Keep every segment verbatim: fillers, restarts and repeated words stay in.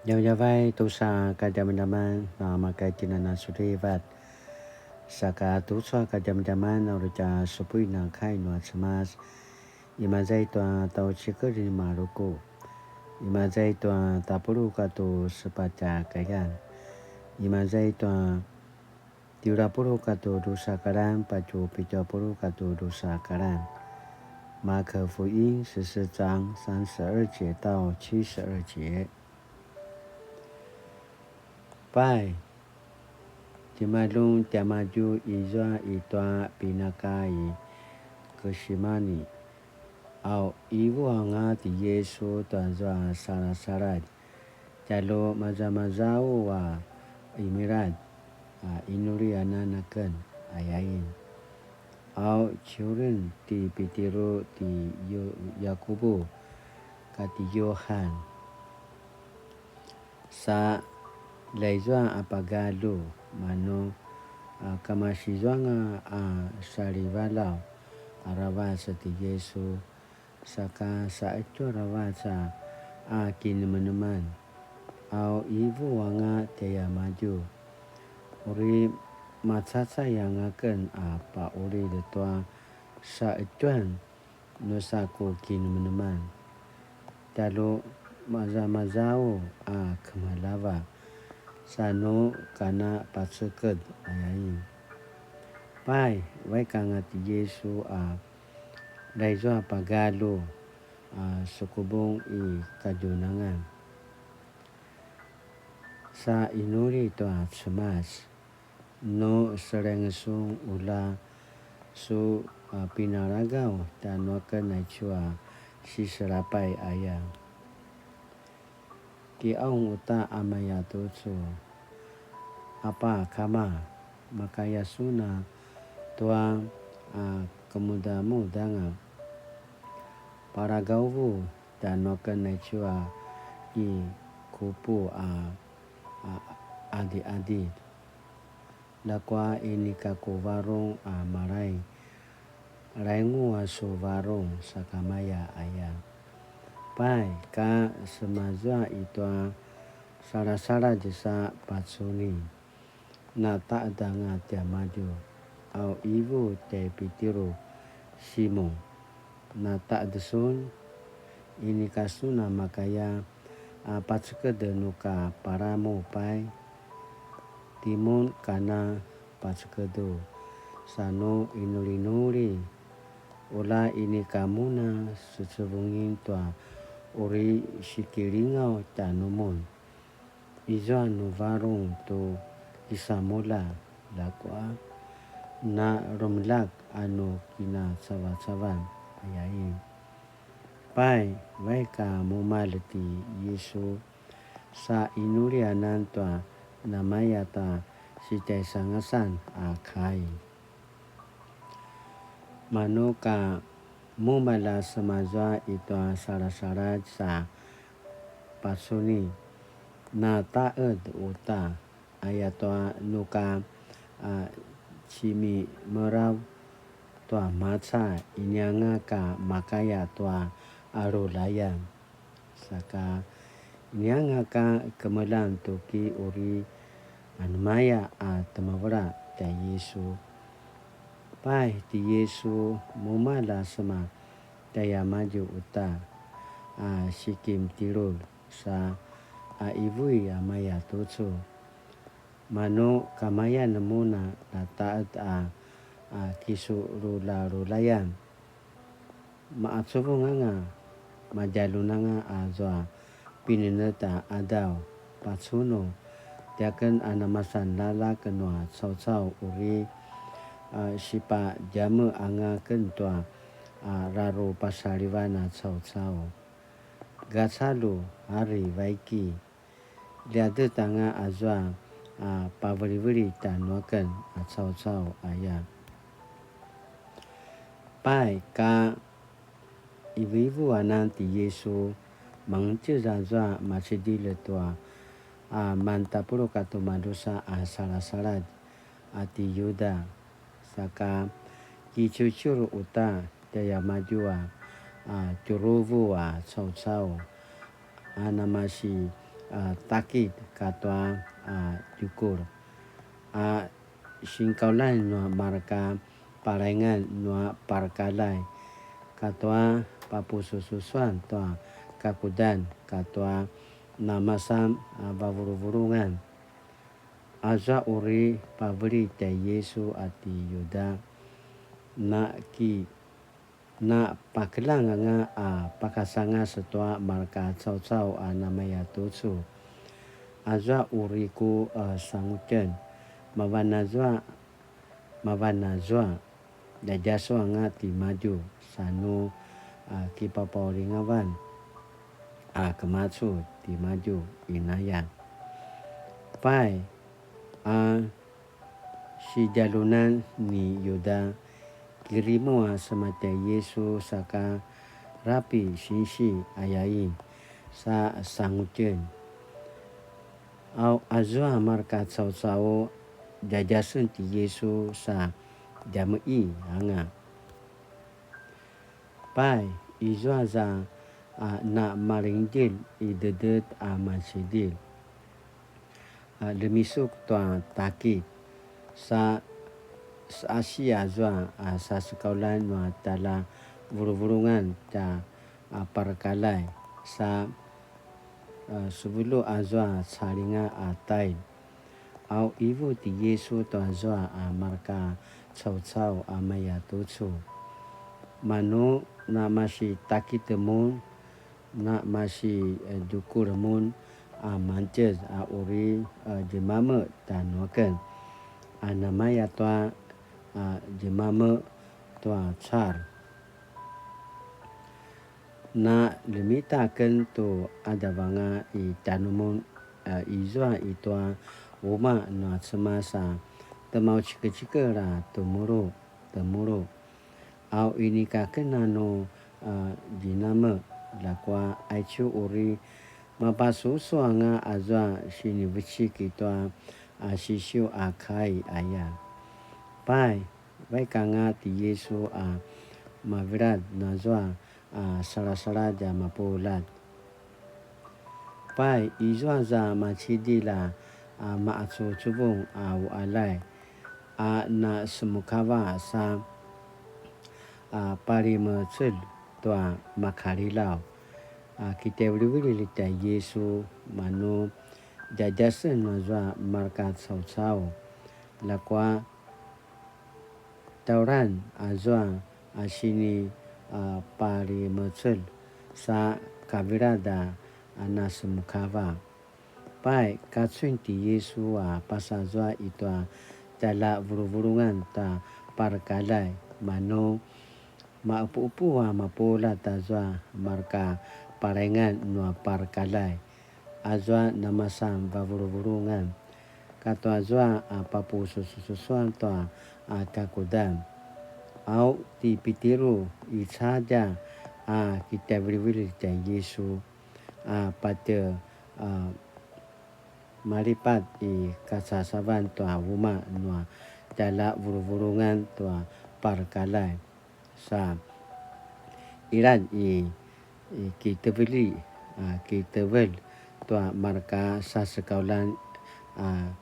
Djavadjavay tusa kadjamadjaman, na makaitjinan a sulivat. Saka tucu a kadjamadjaman, na uri tja supuin a kai nua Cemas. Imaza i tua tjaucikel ni Maruku. Imaza i tua tapuluq katua sepatj a kayan. Imaza i tua tjelu a puluq katua drusa a kalan, patje pitju a puluq katua drusa a kalan. 馬可福音十四章三十二節到七十二節。 Pai, tjemaljun tiamadju izua i tua pinaka i Kesimani, au ivu anga ti Yisu tua zua salasaladj, tjalju mazamazau a imiladj, a inuli anan aken, ayain. Au ciuren ti Pitiru, ti Yu-, Yakubu, kati Yuhan, sa ljaizua a pagalju, manu a kamasizuanga a salivalaw aravac ti Yisu, saka saqetju aravac a kinemeneman, au ivu anga tiamadju. Uri macacay anga aken a paqulid tua saqetjuan nusa ku kinemeneman. Tjalju mazamazau a kemalava, sa nu kana paceked, ayain. Pai, vaik anga ti Yisu a ljaizua pagalju a sekubung i kadjunangan, sa inuli tua Cemas. Nu seleng sun, ula su, a, pinalagaw tjanuaken aicu a siselapay aya. Kiqaung uta a maya tucu, apa kama, makaya sun a tua, a, kemudamudanga. Palagawvu tjanuaken aicu a i kupu a, a, adiadid. Ljakua inika ku varung a malay, laingu a su varung sakamaya aya. Pai, ka semazua i tua salasaladj sa pacuni, na taqed anga tiamadju, au ivu tjai Pitiru, Simun, na taqed sun? Inika sun a makaya a paceked nu ka palamu pai? Timun kana pacekedu, sa nu inulinuli, ula inika mun a secevungin tua uri sikilingaw tjanumun. Izua nu varung tu kisamulja, ljakua na rumeljak a nu kinacavacavan, ayain. Pai, vaik a mumalj ti Yisu, sa inulianan tua namaya ta sitjaisangasan a kai. Manu ka mumalj a semazua i tua salasaladj sa pacuni, na taqed uta, ayatua nu ka, a, cimimerav tua maca, inianga ka makaya tua alulayan. Saka inianga ka kemeljang tu ki uri anumaya a temevela tjai Yisu. Pai ti Yisu mumalj a sema tjaiamadju uta a sikim tjelulj sa a ivui a maya tucu. Manu kamayan mun a na taqed a, a kisurularulayan. Maqacuvung anga, madjalun anga azua pinenetj a qadaw, pacunu, tiaken a namasan lalak nua caucau uri, a, sipadjame anga ken tua, a, rarupasalivan a caucau. Gacalu, ari vaiki, ljiadet anga azua, a, paveliveli tjanuaken a caucau aya. Pai ka ivuivuanan ti Yisu, mangtjez azua macidilj tua, a, mantapuluq katua madrusa a salasaladj, a ti Yuda, saka kiciuciur uta tjaiamadju a, a, tjuruvu a caucau, a namasi a, takit katua, a, tjukur, a, sinkauljan nua marka palaingan nua parakaljay, katua papusususuan tua kakudan, katua namasan, a, vavuluvulungan. Azua uri paveli tjai Yisu a ti Yuda, na ki, na pakeljang anga a pakasangas tua marka caucau a namaya tucu. Azua uri ku, a, sangutjen, mavan azua, mavan azua, djadjasu anga timadju, sa nu, a, kipapaulingavan a kemacu timadju inaya. Pai, a, sidjalunan ni Yuda, kirimu a sema tjai Yisu saka rapi sinsi ayain sa sangutjen. Au azua marka caucau djadjasen ti Yisu sa djame'i anga. Pai, izua za, a, na malingdjilj i dedet a macidilj, a, lemisuk tua takit, sa, sa asi azua, a, sasekauljan nua tjala vuluvulungan ta, a, parakaljay, sa, a, sevulu azua calinga a tail. Au ivu ti Yisu tuazua a marka caucau a maya tucu. Manu na masi takit mun, na masi, e, dukul mun a mantjez a uri, e, djemame tanuaken. A namaya tua, a, djemame tua car. Na ljemita aken tu qadaw anga i tjanumun, a, izua i tua umaq nua Cemas a temaucikecikel a temulu, temulu. Au inika aken a nu, a, djiname, ljakua aicu uri mapasusu anga azua sinivecik i tua, a, sisiu a kai aya. Pai, vaik anga ti Yisu a mavilad nazua a salasaladj a mapuljat. Pai, izua za macidilj a, a maqacuvucuvung a uqaljay, a nasemukava sa, a palimecelj tua makalilaw, a kitjaivilivililj tjai Yisu, manu djadjasen nazua marka caucau, ljakua tauran azua a sini, a, palimecelj sa kavilad a, a nasemukava. Pai, kacuin ti Yisu a pasazua i tua tjala vuluvulungan ta parakaljay, manu maqepuqepu a mapuljat azua marka palaingan nua parakaljay, azua namasan vavuluvulungan, katua zua a papusususuan tua a kakudan. Au ti Pitiru i cadja a kitjaivilivililj tjai Yisu, a patje, a, malipat i kacasavan tua umaq nua tjala vuluvulungan tua parakaljay. Sa ilan i, i kiteveli, a, kitevelj tua marka sasekauljan, a,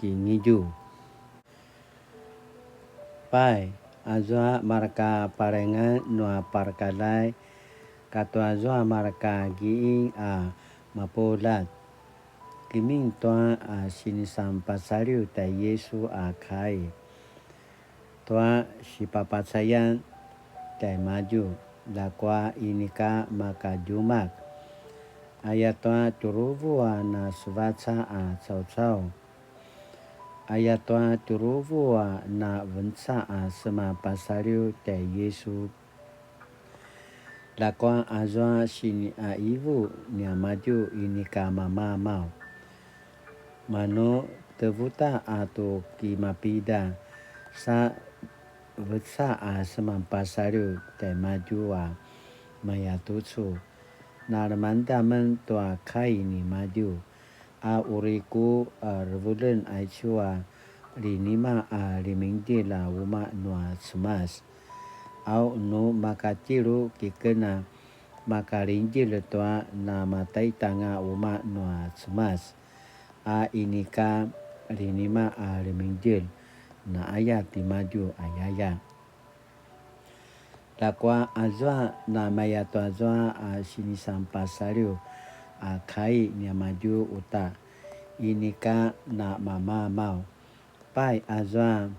kingidju. Pai, azua marka palaingan nua parakaljay, katua zua marka giing a mapuljat. Kimin tua a sinisanpasaliw tjai Yisu a kai tua sipapacayan tjaimadju, ljakua inika makadjumak. Ayatua tjuruvu a nasevaca a caucau. Ayatua tjuruvu a navenca a semanpasaliw tjai Yisu. Ljakua azua siniqaivu niamadju inika mamamaw. Manu tevuta a tu kimapida sa veca a semanpasaliw tjaimadju a mayatucu. Na lemangeda amen tua kai nimadju. A uri ku, a, revelen aicu a linima a limingdil a umaq nua Cemas. Au nu makatjelu kiken a makalingdjelj tua namataitanga umaq nua Cemas, a inika linima a lemingdjelj, na aya timadju ayaya. Ljakua azua namaya tuazua a sinisanpasaliw a kai niamadju uta, inika namamamaw. Pai azua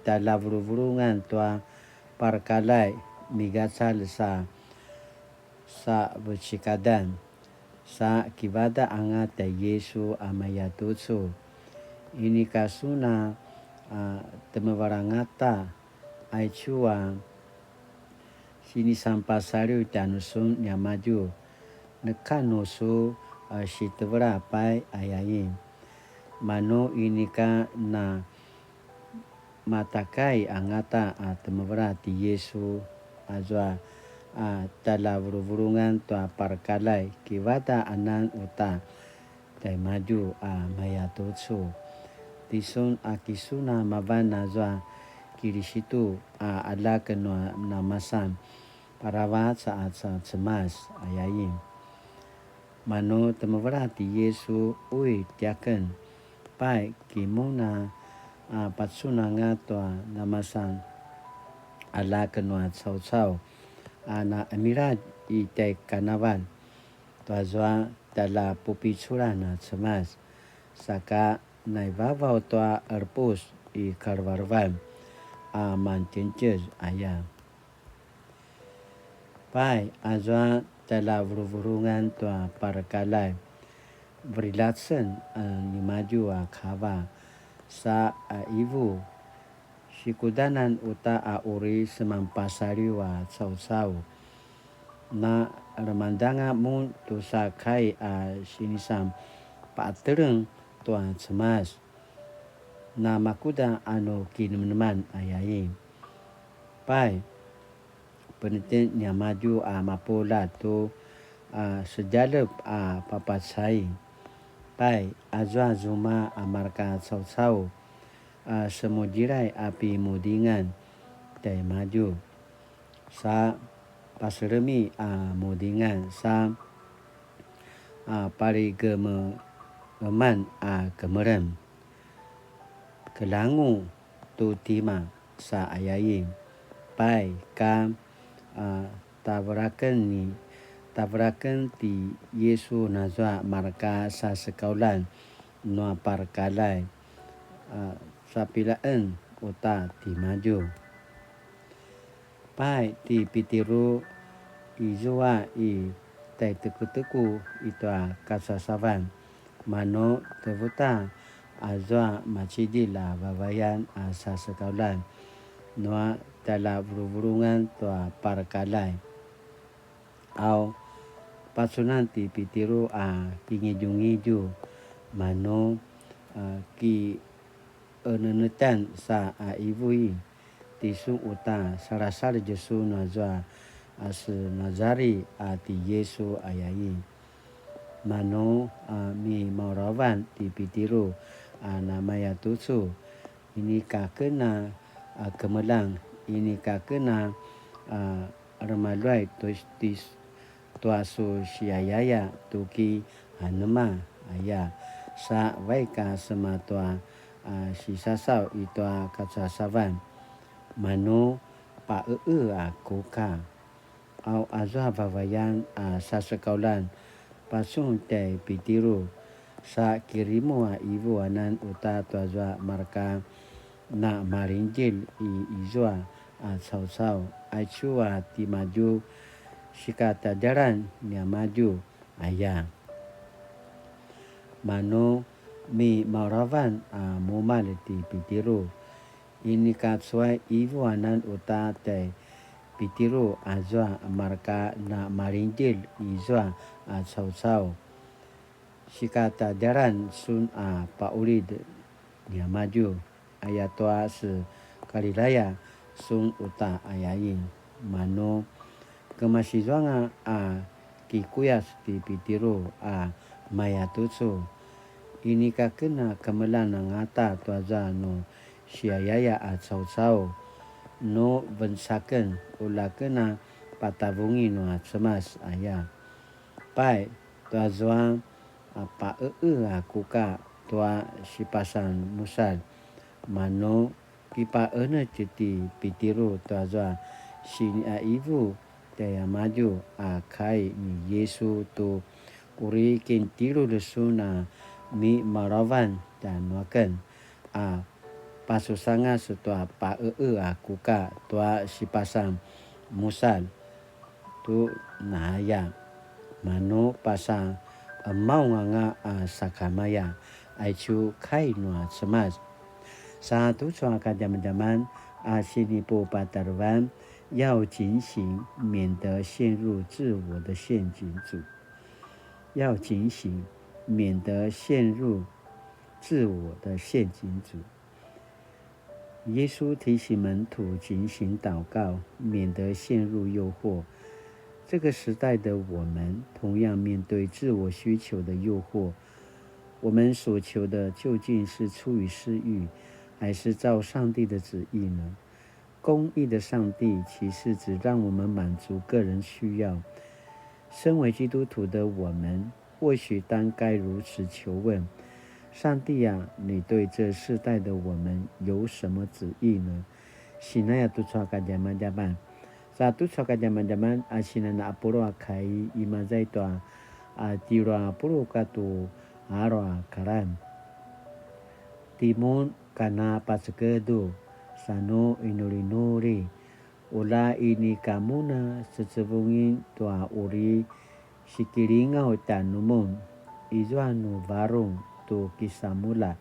tjaljavuluvulungan tua parakaljai migacalj sa sa vecekadan, sa kivadaq anga tjai Yisu a mayatucu, inika sun a, a, temevalj angata, aicu a sinisanpasaliw tjanusun niamadju, neka nu su, a, sitevela pai ayain. Manu inika na matakai angata a temevela ti Yisu, azua a tjaljavuluvulungan tua parakaljai kivadaq anan uta tjaimadju a mayatucu, tisun a kisun a mavan azua Kilisitu a aljak nua namasan paravac a ca Cemas ayain. Manu temevela ti Yisu, ui tiaken, pai ki mun a, a pacun anga tua namasan aljak nua caucau a na qemiladj i tjaikanavalj tuazua tjaljapupiculan a Cemas, saka naivavaw tua qerepus i kalevelevan a mantjentjez aya. Pai, azua tjaljavuluvulungan tua parakaljai, veliljacen a nimadju a kava, sa a ivu, sikudanan uta a uri semanpasaliw a caucau. Na lemangdanga mun tusa kai a sinisan paqeteleng tua Cemas. Na makuda a nu kinemeneman ayain. Pai, penetjen niamadju a mapuljat tu, a, sedjalep a papacai. Pai, azua zuma a marka caucau, a, semudjilay a pimudingan tjaimadju. Sa paselemi a mudingan, sa, a, paligemegeman a kemelem. Kelangu tu tima sa ayain, pai ka, a, tavelaken ni, tavelaken ti Yisu nazua marka sasekaulan nua parakaljai, a, sapilaen uta timadju. Pai ti Pitiru izua i tjaitekuteku i tua kacasavan, manu tevuta azua macidilj a vavayan a sasekaulan nua tjaljavuluvulungan tua parakaljai. Au, pacunan ti Pitiru a kingidjungidju, manu, a, ki enenetan sa a ivu i, tisun uta salasaladj sun azua a se Nazari a ti Yisu ayain. Manu a mimauravan ti Pitiru a namaya tucu, inika ken a kemeljang, inika ken a remaluay tu, tis, tua su siayaya tu ki anema aya, sa vaik a sema tua, a, sisasaw i tua kacasavan, manu pa'e'e a kuka. Au azua vavayan a sasekaulan, pacun tjai Pitiru, sa kirimu a ivu anan uta tuazua marka na malinggil i izua a caucau, aicu a timadju sikatadjalan niamadju aya. Manu mimauravan a mumalj ti Pitiru, inika cuay ivu anan uta tjai Pitiru azua marka na malinggil izua a caucau. Sikatadjalan sun a pa'ulid niamadju, ayatua se Galilaya sun uta ayain. Manu kemasizuanga a kikuyas ti Pitiru a maya tucu, inika ken a kemeljang angata tuaza nu siayaya a caucau, nu vencaken ula ken a patavungi nua Cemas aya. Pai, tuazua a pa'e'e a kuka tua sipasan musalj, manu kipa'enetj ti Pitiru tuazua sini'aivu tjaiamadju a kai ni Yisu tu uri kintjelulj sun a mimalavan tjanuaken a pasusangas tua pa'e'e a kuka tua sipasan musalj tu naya. Manu pasa emaung anga a sakamaya, aicu kai nua Cemas. Sa tucu a kadjamadjaman a sinipupatarevan, 要警醒，免得陷入自我的陷阱。主，要警醒，免得陷入自我的陷阱。主，耶稣提醒门徒警醒祷告，免得陷入诱惑。这个时代的我们，同样面对自我需求的诱惑。我们所求的究竟是出于私欲，还是照上帝的旨意呢？公义的上帝岂是只让我们满足个人需要？身为基督徒的我们，或许当该如此求问：上帝啊，你对这世代的我们有什么旨意呢？Sinaya tucu a kadjamadjaman. Sa tucu a kadjamadjaman a sinana apulu a kai, imaza i tua a tjelu a puluq katua alu a kalan. Timun kana pacekedu, sa nu inulinuli, ula inika mun a cecevungin tua uri sikilingaw tjanumun, izua nu varung tu kisamulja.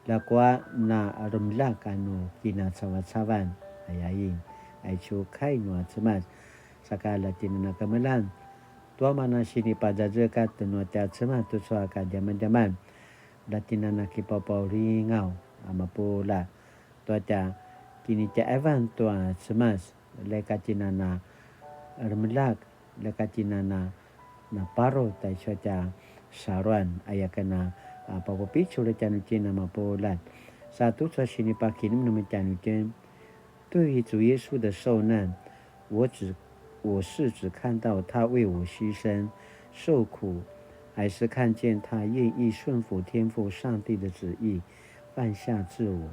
Ljakua na remeljak a nu kinacavacavan, ayain, aicu kai nua Cemas, saka ljatjinana kemeljang tua mana sinipazazekatj nua tja Cemas tucu a kadjamadjaman, ljatjinana kipapaulingaw a mapuljat tua tja kinitjaivan tua Cemas, ljaka tjinana remeljak, ljaka tjinana naparu taicu a tja saluan, aya ken a, a, papupicul tjanuitjen a mapuljat. Sa tucu a sinipakinemnem tjanuitjen, 对于主耶稣的受难，我只，我是只看到他为我牺牲、受苦，还是看见他愿意顺服天父上帝的旨意，放下自我？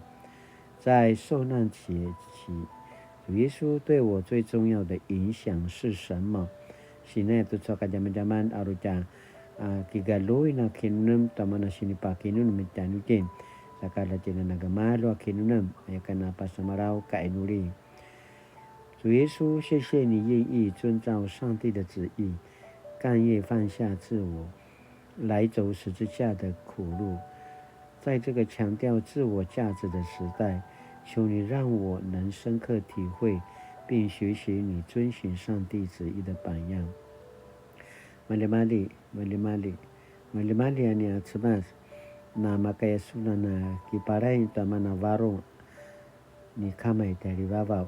在受难节期，主耶稣对我最重要的影响是什么？Sinaya tucu a kadjamadjaman aru tja, a, kigaluin a kinemnem tua mana sinipakinemnem tjanuitjen, saka ljatjinana gemalju a kinemnem, aya ken a pasemalaw kainuli. 主耶稣，谢谢你愿意遵照上帝的旨意，甘愿放下自我，来走十字架的苦路。在这个强调自我价值的时代，求你让我能深刻体会并学习你遵行上帝旨意的榜样。Maljimalji, maljimalji, maljimalji a nia Cemas, namakaya sun a na kiparain tua mana varung ni Kama i tjarivavaw.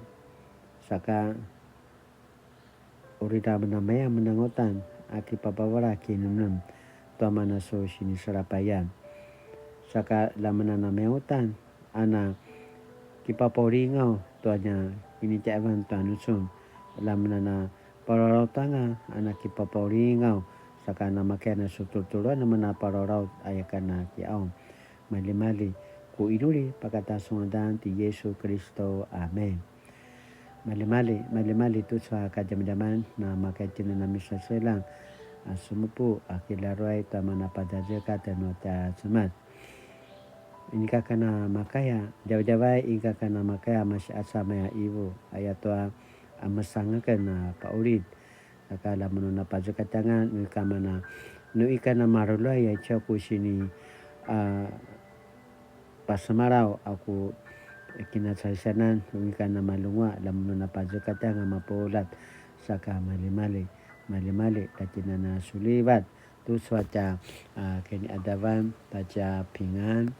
Saka uri la menamaya menangutan a kipapavala kinemnem tua mana su sinisalapayan. Saka la menanamaya utan a na kipapaulingaw tua nia kinitjaivan tua nusun, la menana palalautanga a na kipapaulingaw, saka namakaya na su tultuluan a mena palalaut aya ken a kiaung. Maljimalji, ku inuli pakata su ngadan ti Yesu Kiristu. Amen. Maljimalji, maljimalji tucu a kadjamadjaman, namakaya tjinana misaselang a sumupu a kilaruay tua mana pazazekatj nua tja Cemas. Inika ken a makaya, djavadjavay inika ken a makaya masi aca maya ivu, ayatua a mesanga ken a paulid. Saka la mun a na pazekatjanga nu ika mana, nu ika na marulay a icu ku sini, a, pasemalaw a ku kinacaisanan, nu ika na malunguaq, la mun a na pazekatjanga mapuljat. Saka maljimalji, maljimalji, ljatjinana sulivat tucu a tja, a, kiniqadavan ta tja pingan.